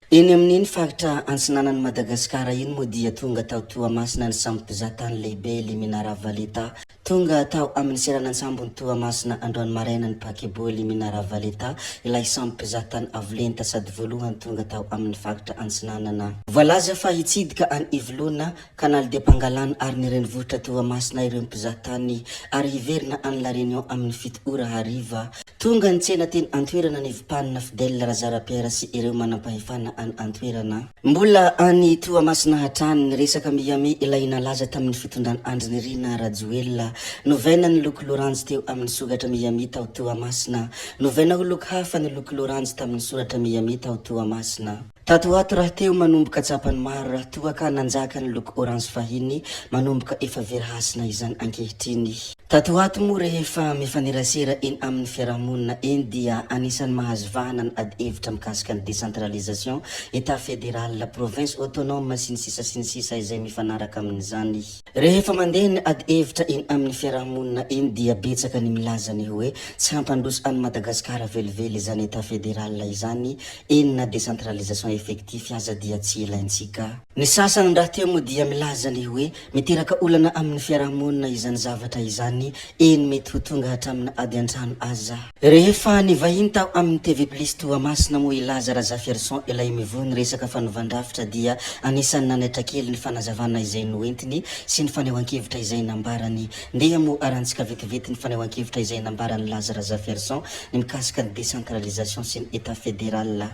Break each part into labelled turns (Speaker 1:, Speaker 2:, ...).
Speaker 1: Eny amin'iny faritra antsinanan'i Madagasikara iny moa dia tonga tao Toamasina ny sambo mpizahatany lehibe Liminara Valetta. Tonga tao amin'ny seranan-tsambon'i Toamasina androany maraina ny paquebot Liminara Valetta, ilay sambo mpizahatany avo lenta sady voalohany tonga tao amin'ny faritra antsinanana. Voalaza fa hitsidika an'i Ivoloina, Canal de Pangalane ary ny renivohitra Toamasina ireo mpizahatany ary hiverina any La Réunion amin'ny 7 ora hariva. Tonga nitsena teny an-toerana ny Vpan Fidèle Razara Pierre sy ireo manampahefana any an-toerana. Mbola any Toamasina hatrany ny resaka Miami ilay nalaza tamin'ny fitondran'i Andry Nirina Rajoelina. Novaina ny loko loranjy teo amin'ny soratra Miami tao Toamasina. Novaina ho loko hafa ny loko loranjy tamin'ny soratra Miami tao Toamasina. Tato ho ato rahateo manomboka tsapan'ny maro raha toa ka nanjaka ny loko orange fahiny, manomboka efa very hasina izany ankehitriny. Tato ho ato moa rehefa mifanerasera eny amin'ny fiarahamonina eny dia anisan'ny mahazo vahana ny adihevitra mikasika ny décentralisation, Etat fédéral, province autonome sy ny sisa sy ny sisa izay mifanaraka amin'izany. Rehefa mandeha ny adihevitra eny amin'ny fiarahamonina eny dia betsaka ny milaza ny hoe tsy hampandroso an'i Madagasikara velively izany Etat fédéral izany, eny na décentralisation effectif aza dia tsy ilaintsika. Ny sasany rahateo moa dia milaza ny hoe miteraka olana amin'ny fiarahamonina izany zavatra izany, eny mety ho tonga hatramina ady an-trano aza. Rehefa nivahiny tao amin'ny TV Plus Toamasina moa i Laza Razafiarison ilay mivoy ny resaka fanovan-drafitra dia anisan'ny nanaitra kely ny fanazavana izay noentiny sy ny fanehoan-kevitra izay nambarany. Ndeha moa arantsika vetivety ny fanehoan-kevitra izay nambaran'i Laza Razafiarison ny mikasika ny décentralisation sy ny Etat fédéral.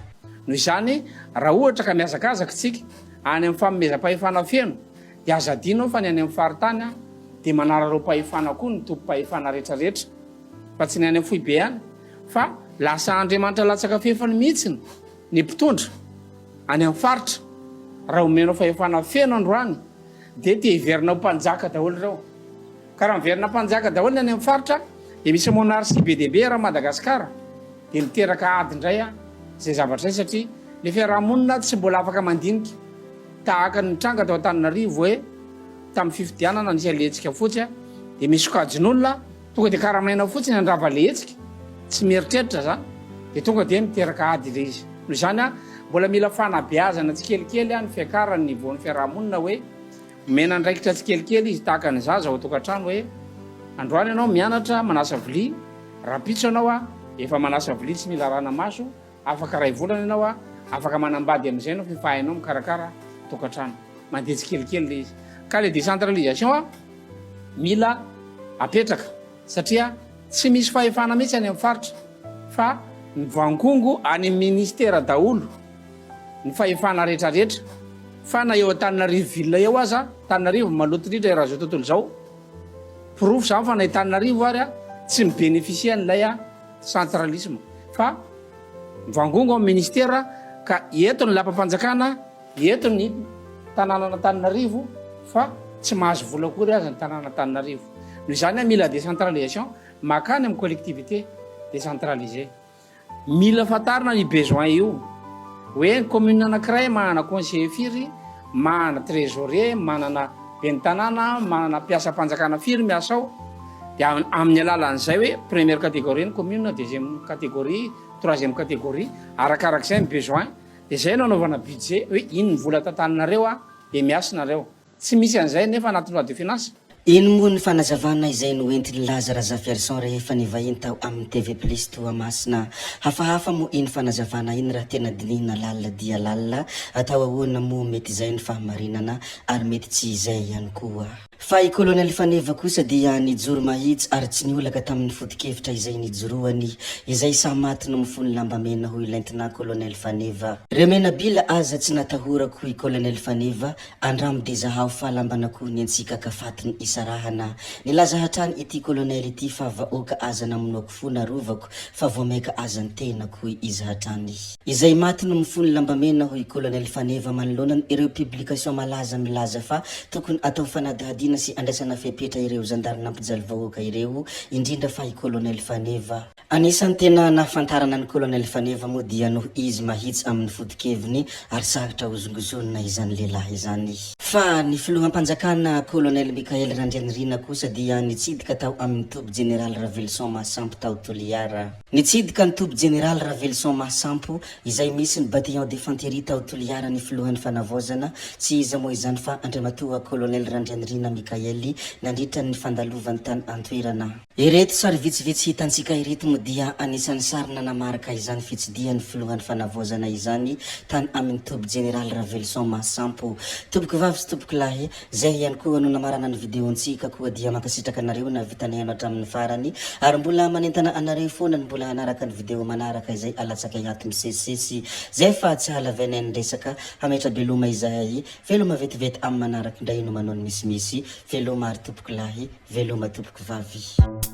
Speaker 2: Noho izany, raha ohatra ka mihazakazaka isika any amin'ny fanomezam-pahefana feno, dia aza adino fa ny any amin'ny faritany dia manararaom-pahefana koa ny tompom-pahefana rehetrarehetra, fa tsy ny any amin'ny foibe ihany, fa lasa Andriamanitra latsaka fefany mihitsy ny mpitondra any amin'ny faritra. Raha omenao fahefana feno androany, dia te hiverina ho mpanjaka daholo ireo. Ka raha miverina mpanjaka daholo ny any amin'ny faritra, dia misy monarchie be dia be eran'i Madagasikara. Dia miteraka ady indray izay zavatra izay satria ilay fiarahamonina tsy mbola afaka mandinika tahaka ny nitranga tao Antananarivo hoe tamin'ny fifidianana nisy an'ilay hetsika fotsy dia misy sokajin'olona tonga dia karamaina fotsiny handrava ilay hetsika, tsy mieritreritra izany dia tonga dia miteraka ady ilay izy. Noho izany mbola mila fanabeazana tsikelikely ny fiakaran'ny niveau-n'ny fiarahamonina hoe Omena andraikitra tsikelikely izy tahaka ny zaza ao an-tokantrano hoe androany ianao mianatra manasa vilia, rahampitso ianao a efa manasa vilia tsy mila arahana maso, afaka iray volana ianao a afaka manambady amin'izay ianao f'efa hainao mikarakara tokantrano. Mandeha tsikelikely ilay izy. Ka ilay décentralisation a mila apetraka satria tsy misy fahefana mihitsy any amin'ny faritra fa mivangongo any amin'ny ministera daholo. ny fahefana rehetra rehetra fa na eo Antananarivo ville eo aza, Antananarivo maloto indrindra eran'izao tontolo izao, porofo izany fa na i Antananarivo ary tsy mi-beneficier an'ilay centralisme fa mivangongo amin'ny ministera ka eto ny lapam-panjakana, eto ny tanànan'Antananarivo fa tsy mahazo vola akory aza ny tanànan'Antananarivo. Noho izany mila décentralisation makany amin'ny collectivité décentralisée. Mila fantarina io besoin io, hoe ny commune anakiray manana conseiller firy, manana trésorier, manana ben'ny tanàna, manana mpiasam-panjakana firy miasa ao, dia amin'ny alalan'izay hoe première catégorie ny commune, deuxième catégorie, troisième catégorie, arakarak'izay ny besoin, dia izay no anaovana budget hoe iny ny vola tantaninareo dia miasa nareo. Tsy misy an'izay nefa anaty loi de finance.
Speaker 1: Ino moa ny fanazavana izay noentin'i Laza Razafiarison rehefa nivahiny tao amin'ny TV Plus Toamasina? Hafahafa moa iny fanazavana iny raha tena dinihina lalina dia lalina, atao ahoana moa mety izay ny fahamarinana ary mety tsy izay ihany koa. Fa i Kolonely Faneva kosa dia nijoro mahitsy ary tsy niolaka tamin'ny foto-kevitra izay nijoroany, izay sahy maty no mifono lambamena hoy Lentinà Kolonely Faneva. Remenabila aza tsy natahorako hoy Kolonely Faneva, Andramo dia zahao fa lamban'akoho ny antsika ka fatiny isarahana. Nilaza hatrany ity colonel ity fa vahoaka aza namonoako fo narovako fa vao maika aza ny tenako hoy izy hatrany. Izay maty no mifono lambamena hoy colonel Faneva manoloana ireo publication malaza milaza fa tokony atao fanadihadiana sy andraisana fepetra ireo zandary nampijaly vahoaka ireo indrindra fa i colonel Faneva. Anisan'ny tena nahafantarana ny Kolonely Faneva moa dia noho izy mahitsy amin'ny foto-keviny ary sarotra hozongozonina izany lehilahy izany. Fa ny filoham-panjakana Kolonely Mickaël Randrianirina kosa dia nitsidika tao amin'ny toby Jeneraly Raveloson Mahasampo tao Toliara. Nitsidika ny toby Jeneraly Raveloson Mahasampo izay misy ny Bataillon d'infanterie tao Toliara ny filohan'ny fanavaozana, tsy iza moa izany fa Andriamatoa Kolonely Randrianirina Mickaël nandritra ny fandalovany tany an-toerana. Ireto sary vitsivitsy hitantsika ireto moa dia anisan'ny sary nanamarika izany fitsidihan'ny filohan'ny fanavaozana izany tany amin'ny toby jeneraly Raveloson Mahasampo. Tompokovavy sy tompokolahy, izay ihany koa no namarana ny video-ntsika koa dia mankasitraka anareo nahavita nihaino hatramin'ny farany ary mbola manentana anareo foana ny mbola hanaraka ny video manaraka izay alatsakay ato misesisesy izay fa tsy hahalavainay ny resaka hametra-beloma izahay veloma vetivety amin'ny manaraka indray no manao ny misimisy veloma ary tompokolahy Veloma tompoko vavy.